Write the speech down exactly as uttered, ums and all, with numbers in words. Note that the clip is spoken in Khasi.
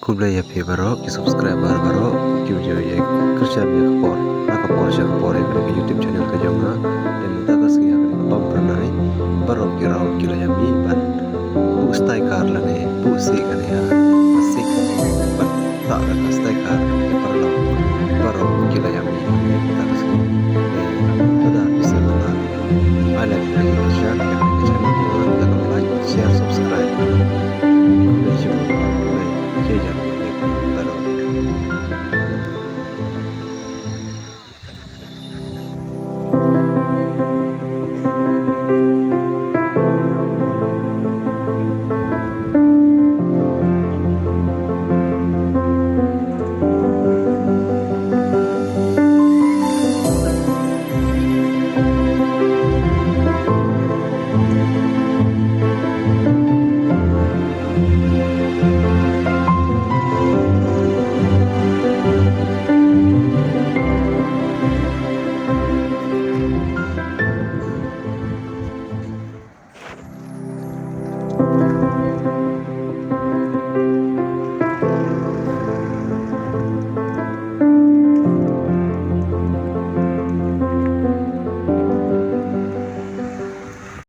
Khublei ïa phi baroh ki subscriber baroh kiba ju ïa kyrshan ïa ka por na ka por sha ka por ïa kane ka YouTube channel ka jong nga. Te mynta ka sngi ha kane ka bam phyrnai baroh ki rong ki la ïa mih ban buh stai kar lane buh sih kane ha